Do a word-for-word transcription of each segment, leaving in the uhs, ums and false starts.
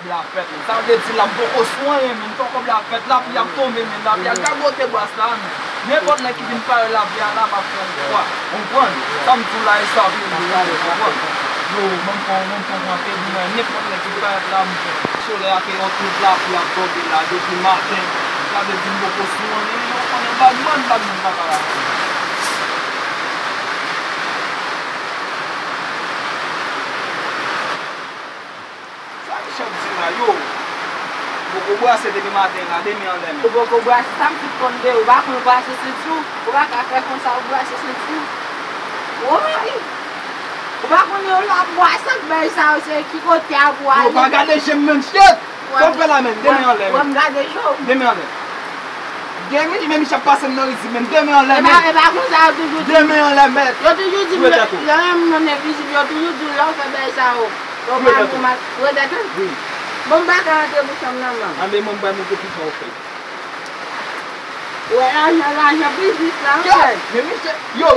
La fèt, men sa vle di la m poko sou anyen, men fò kòb la fèt, lapli ap tonbe, men lapli a gagote bras la, men nenpòt nèg ki vin parèt lapli a la, m ap fè yon kwa. Konprann? Sa m di w la, e sa vle di, konprann? Yo, ban m pran, ban m pran, pran, te di mwen, nenpòt nèg ki parèt la, m fè. Solèy a te yon tout lapli ap tonbe la, depi maten. Sa vle di m poko sou anyen, yo konnen badman, badman pa ka la. Sa Michel di la, yo? Poko brase depi maten la, de men anlè men. Ou poko brase, sa m tout konn de ou. Ou pa konn brase senti w? Ou pa ka fè konsa, ou brase senti w. Woy! Ou pa konn yo la bwa sa k bay sa yo, se ki kote a pou ale? Yo, pa gade je m, men, shit! Sa w fè la, men? De men anlè men. Wè m gade je w. De men anlè. Gen minit, men Michel ap pase m nan rizib, men de men anlè men. E pa, e pa konsa yo toujou di. De men anlè men. Yo toujou di, lè yon moun envizib, yo toujou di lè w fè bay sa yo. Yo pa nòmal. Wi. Bon, m pa ka rantre pou chanm nan, manm. Anben, mwen, m pral montre ki jan w fè. Wè, lajan, lajan, biznis la, anfen. Men Michel, yo.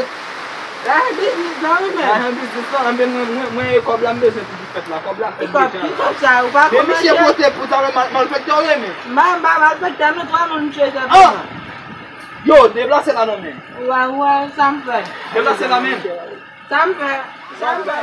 Lajan, biznis la, wi, men. Lajan, biznis la, anben, mwen, mwen, mwen, e kòb la, m bezwen pou fèt la. Kòb la fèt deja. Ki kòb sa, ou pa konn manje? Men misye pote pou talè mal-, malfektè w ye, men. M pa, m pa malfektè, non, twa moun misye fè pou mwen. Yo, deplase la, non, men. Wè, wè, sa m fè. Deplase la, men. Sa m fè. Sa m fè.